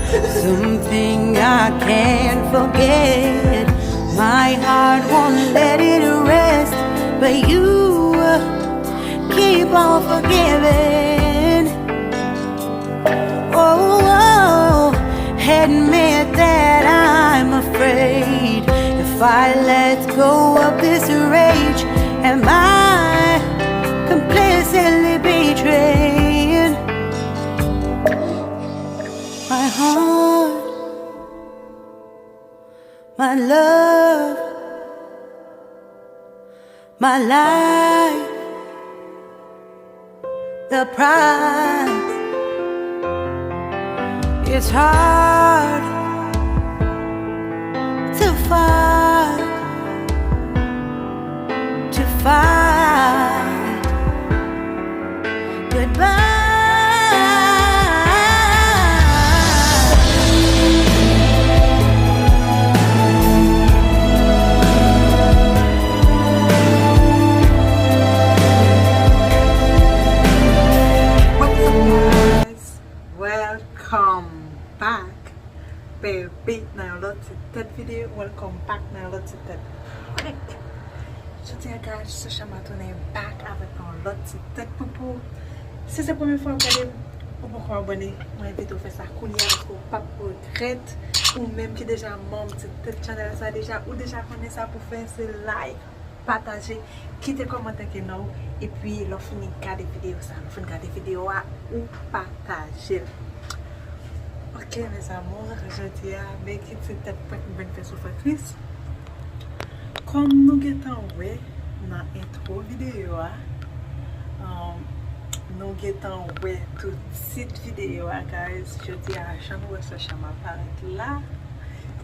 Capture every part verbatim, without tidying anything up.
Something I can't forget. My heart won't let it rest, but you keep on forgiving. Oh, oh, admit that I'm afraid. If I let go of this rage, am I complicitly betraying my heart, my love, my life, the price? It's hard to fight, to fight goodbye. What's up, guys? Welcome back, baby, nan yon lòt ti tèt videyo. Welcome back nan yon lòt ti tèt prank. Jodi a, guys, Sasha m a tounen back avèk yon lòt ti tèt poupou. Si se premye fwa w ap gade m, ou poko abòne, mwen envite w fè sa kounye a, paske w p ap regrèt. Ou menm ki deja manm ti tèt channel sa deja, ou deja konnen sa pou fè, se like, pataje, kite kòmantè ke nan ou, epi lè w fini gade videyo sa, lè w fin gade videyo a, ou pataje l. Ok, mes amours, jodi a, men ki ti tèt prank m vin fè sou Frè Chris. Kòm nou gentan wè nan entwo videyo a, um, nou gentan wè tout tit videyo a, guys. Jodi a, jan nou wè Sasha m ap parèt la.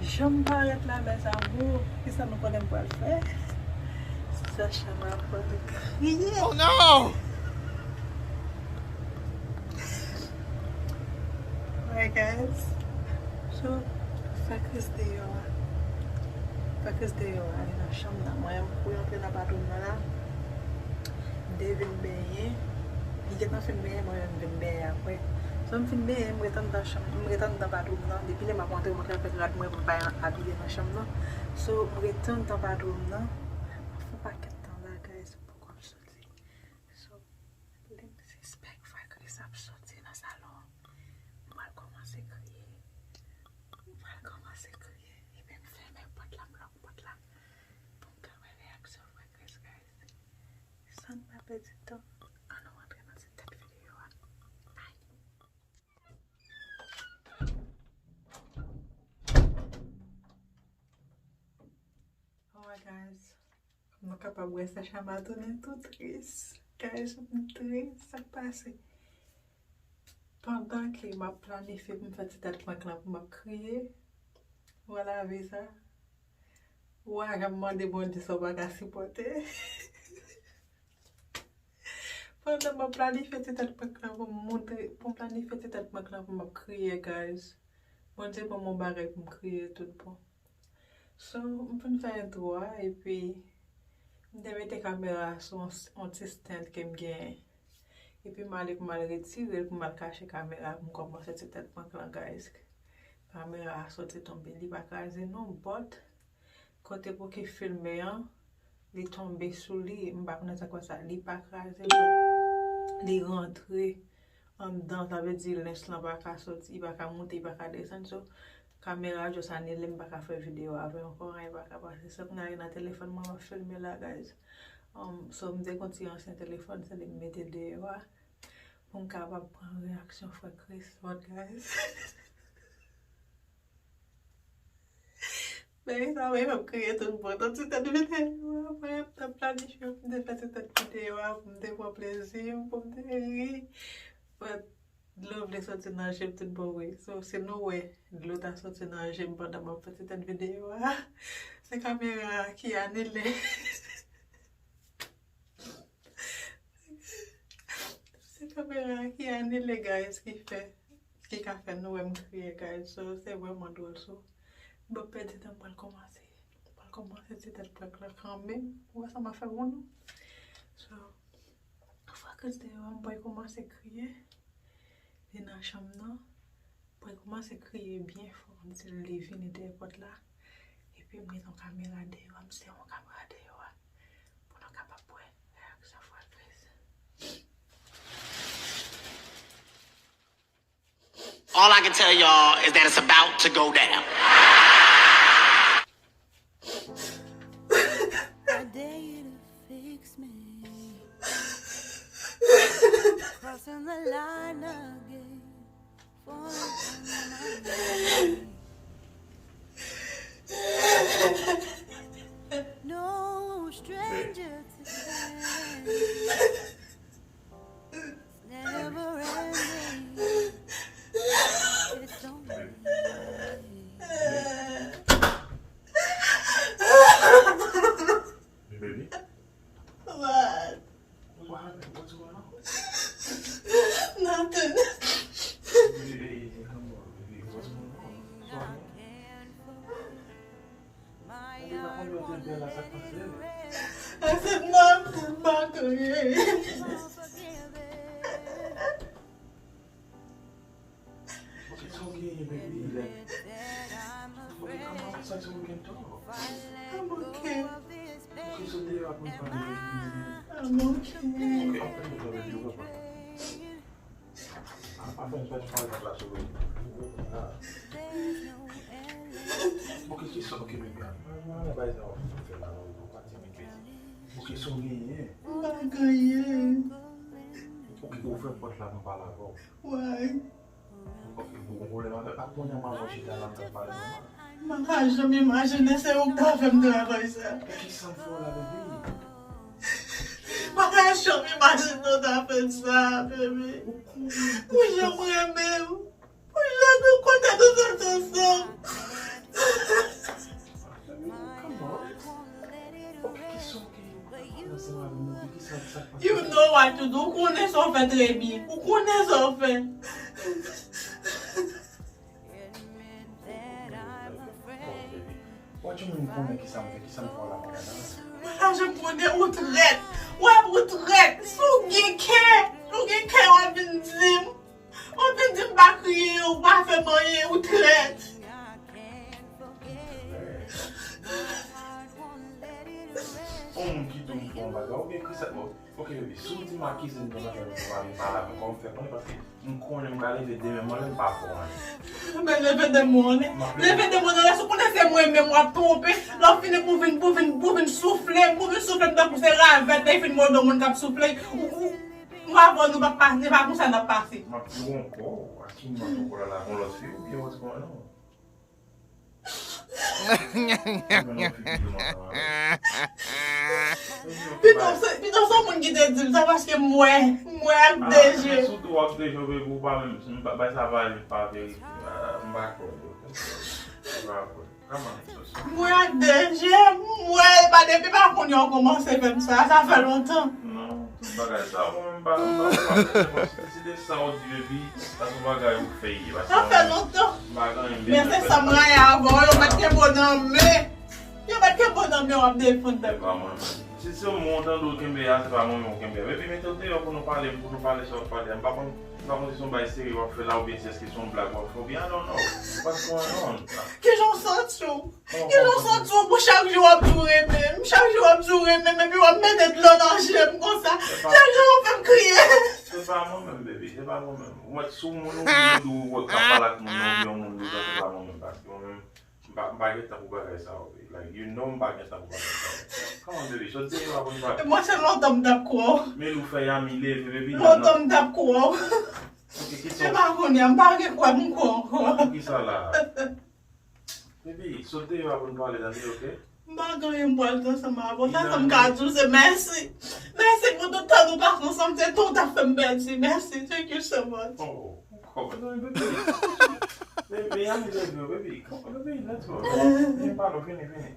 Jan m parèt la, mes amours, kisa nou konnen m pral fè? Sasha m ap kriye. Oh non! Alright, guys. So, Frè Chris deyò a. Frè Chris deyò a, li nan chanm nan. Mwen, m kouri antre nan bathroom nan la. M te vin benyen. Li gentan fin benyen, mwen menm m vin benyen apre. So, m fin benyen, m ret anndan chanm, m ret anndan bathroom nan. Depi lè m ap antre, m antre avèk rad mwen pou m pa abiye nan chanm nan. So, m ret anndan bathroom nan. M fè yon pakèt tan la, guys, m poko ap soti. So, li m sispèk Frè Chris ap soti nan salon an. M pral kòmanse kriye. M pral kòmanse kriye. Epi m fèmen pòt la, m lòk pòt la. Pou m ka wè reyaksyon Frè Chris, guys. San n pa pèdi tan, ann nou rantre nan ti tèt videyo a. Bye! Oh my guys. Nou kapab wè Sasha m a tounen tou tris. Guys, m tris, sa k pase? Pandan ke m ap planifye pou m fè ti tèt prank lan pou m ap kriye, ou wè lavi sa? Ou a janm mande Bondye sa w pa ka sipòte. Pandan m ap planifye ti tèt prank lan pou m montre, pou m planifye ti tèt prank lan pou m ap kriye, guys. Bondye ban m yon bagay pou m kriye tout bon. So, m fin fè entwo a, epi m te mete kamera a sou yon, yon ti stand ke m genyen. Epi m ale pou m al retire l, pou m al kache kamera a, pou m kòmanse ti tèt prank lan, guys. Kamera a soti tonbe, li pa kraze non, but kote pou ki filme an, li tonbe sou li, m pa konnen sa k fè sa, li pa kraze, but li rantre anndan, sa vle di lens lan pa ka soti, li pa ka monte, li pa ka desann, so, kamera a just anile, m pa ka fè videyo avè l ankò, anyen pa ka pase. So, kounye a li nan telefòn mwen, m ap filme la, guys. Um, so, m te gon ti ansyen telefòn, se li m mete deyò a, pou m kapab pran reyaksyon Frè Chris, but guys. Bagay sa, mwen, m ap kriye tout bon. Tout ti tèt videyo a, mwen, m t ap planifye pou m te fè ti tèt videyo a, pou m te pran plezi m, pou m te ri. But, dlo vle soti nan je m tout bon vre. So, si nou wè dlo ta soti nan je m pandan m ap fè ti tèt videyo a, se kamera a ki anile. Se kamera a ki anile, guys, ki fè, ki ka fè nou wè m kriye, guys. So, se vrèman dwòl. So, m p ap pèdi tan, m pral kòmanse. M pral kòmanse ti tèt prank lan kanmenm. Ou wè sa m ap fè pou nou? So, Frè Chris deyò a, m pral kòmanse kriye. Li nan chanm nan. Pou l kòmanse kriye byen fò, m di l li vini dèyè pòt la. Epi m gen yon kamera deyò a, m se yon kamera deyò a. Pou nou kapab wè reyaksyon Fred Prince. All I can tell y'all is that it's about to go down. I dare you to fix me. Crossing the line again. For no stranger to It's never ending. It's only Baby, What? what happened? What's going on? Nothing. Baby, come on, baby, what's going on? What's going on? Baby, pa konn yo te byen la, sa k pase? I said nothing, pa kriye. Ok, so genyen, baby, like, ok, kòman sa se weekend talk? I'm okay. Ok, so te ap pale, baby. I'm okay. Ok, anfen, nou pale, yo, papa. Anfen, fè pale la sou weekend. Ok, ki sa, ok, baby, anfen, anfen, bay sa w ap fè la, ou pa timid, baby. Ok, so genyen. M pa genyen. Ok, ouvè pòt la, m pale avè w. Why? Ok, ou gon pwoblèm avè l? Ak kounye a m avè w chita la, m t ap pale nòmal. M pa ka janm imajine se ou k ta fè m travay sa. Kisa m fè w la, baby? M pa ka janm imajine w ta fè sa, baby. Pou jan m renmen w. Pou jan nou kontan nou sot ansanm. Baby, come on. Ok, kisa w gen ansanm avè m, baby? Kisa, sa k pase? You know what to do. Ou konnen sa w fè trè byen. Ou konnen sa w fè. Wè, tou moun konnen kisa m fè, kisa m fè w la, madanm. Mwen pa janm konnen ou trèt. Wè, ou trèt. Si w gen kè, si w gen kè, w ap vin di m. W ap vin di m pa kriye, ou pa fè m anyen, ou trèt. On moun ki di w m fè yon bagay, oubyen kisa, bon. Ok, baby, si w di m akize m nan zafè nou pa vin pale avè m, kòman m fè konnen? Paske m konnen m ka leve demen mwen, m pa fè w anyen. Men leve demen w anlè. Leve demen w anlè, si w konnen se mwen menm w ap twonpe, lè w fini pou vin, pou vin, pou vin soufle, pou vin soufle m tankou se ravèt, lè fin mòdo moun k ap soufle. Ou, ou, mwen avè w nou p ap pase, se pa konsa n ap pase. M ap di w ankò, a ki moman ankò la, la, gon lòt fi oubyen what's going on? Pito se, pito se yon moun ki te di m sa paske m wè, m wè ak de je. Sitou ak de je, baby, ou pa menm, m pa, bay sa pa, pa verite, m pa kwè, bro. M pa kwè. Come on, sis. M wè ak de je, m wè, e pa depi pa kounye a w kòmanse fè m sa, sa fè lontan. Non, tout bagay sa, mwen menm pa, m pa, m pa fè sa, paske si se sa w di, baby, sa se yon bagay ou fè ye, paske Sa fè mwen menm, lontan. m pa gen anyen Men se sa m rayi avè w, yo mèt kenbe w nan men. Yo mèt kenbe w nan men, w ap defann tèt ou. Si se yon mwen w tande w kenbe a, se pa mwen menm w kenbe a. Baby, mete w deyò pou nou pale, pou nou pale sa w ap pale a. M pa konn, m pa konn si se yon bagay serye w ap fè la oubyen si èske se yon blag w ap fè oubyen I don't know. What's going on? Kijan w santi w? Kijan w santi w pou chak jou w ap di w renmen m, chak jou w ap di w renmen m, epi w ap mete dlo nan je m konsa? Chak jou w fè m kriye. Se pa mwen menm, baby, se pa mwen menm. Ou mèt sou moun ou, moun ou k ap pale ak moun nan, oubyen yon moun ou, se pa mwen menm, paske mwen menm, m pa, m pa gen tan pou bagay sa yo, baby. Like, you know m pa gen tan pou bagay sa yo. Come on, baby, sot deyò a pou n pale. Mwen se lontan m t ap kwè w. Men ou fè Yami leve, baby, nan, Lontan nan. M t ap kwè w. Ok, ki Se sa? Pa kounye a, m pa gen kwè m kwè w ankò. Ki sa la? Baby, sot deyò a pou n pale, tande, ok? M pa gen anyen m pral di ansanm avè w. Sa sèl m ka di w se mèsi. Mèsi pou tout tan nou pase ansanm. Se tan w t ap fè m pèdi. Mèsi. Thank you so much. Oh, come on, baby. Baby, Yami love you, baby. Come on, baby, let's go. Vini, pale, vini, vini.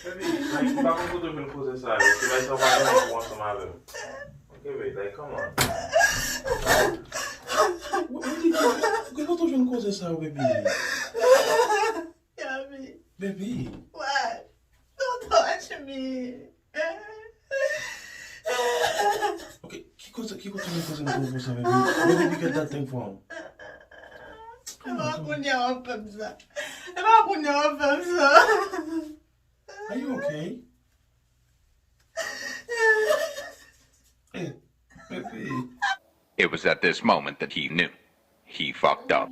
Baby, like, m pa konn kote w vin koze sa yo. Se bagay sa w pa gen pou ansanm avè m. Ok, baby, like, come on. Baby, ki kote w vin koze sa yo, baby? Yami. Baby. What? Don't touch me. Ok, ki kote, ki kote w vin koze m konsa, baby? Baby, get that thing from. E pa kounye a w ap fè m sa. E pa kounye a w ap fè m sa. Are you okay? Hey, baby. It was at this moment that he knew. He fucked up.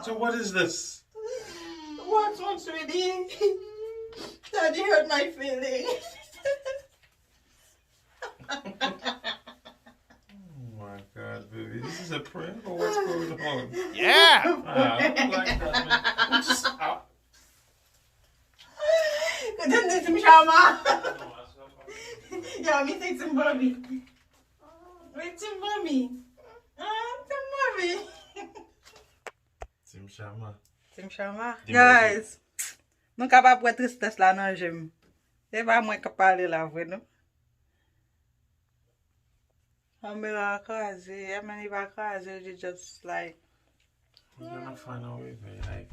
So what is this? What's wrong, sweetie? Daddy hurt my feelings. Oh my God, baby. This is a prank or what's going on? Yeah! Ah, I don't like that, man. I'm just, I, Kote m di Team Sharma? Yo, mi se Team Bobby. Wi, Team Bobby. Ah, Team Bobby. Team Sharma. Team Sharma. Team Bobby. Guys, nou kapab wè tristès la nan je m. Se pa mwen k ap pale la vre, non. Kamera a kraze, I mean, li pa kraze, li just like. Kounye a n ap find a way, man. Like,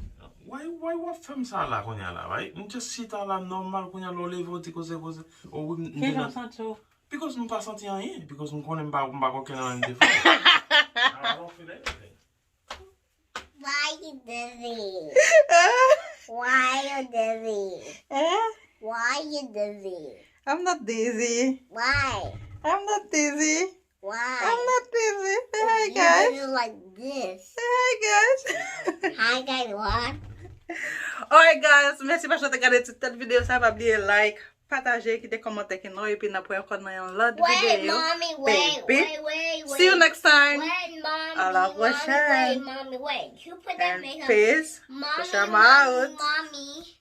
why, why w ap fè m sa la kounye a la? Why? M just chita la nòmal, kounye a lè w leve w di koze koze. Oh, wi, m, m Kijan w santi w? Because m pa santi anyen. Because m konnen m pa, m pa gen okenn anyen m te fè. I don't feel anything. Why you dizzy? Why you dizzy? Eh? Why you dizzy? I'm not dizzy. Why? I'm not dizzy. Why? I'm not dizzy. Say hi, guys. You dizzy like this. Say hi, guys. Hi, guys, what? Alright, guys, mèsi paske w te gade tout tèt videyo sa, pa bliye like, pataje, kite kòmantè ki nou, epi n ap wè ankò nan yon lòt videyo. Wait, mommy, wait, baby. Wait, wait, wait. See you next time. Wait, mommy, mommy, wait, mommy, wait. À la prochaine. And peace. Mommy, mommy, mommy.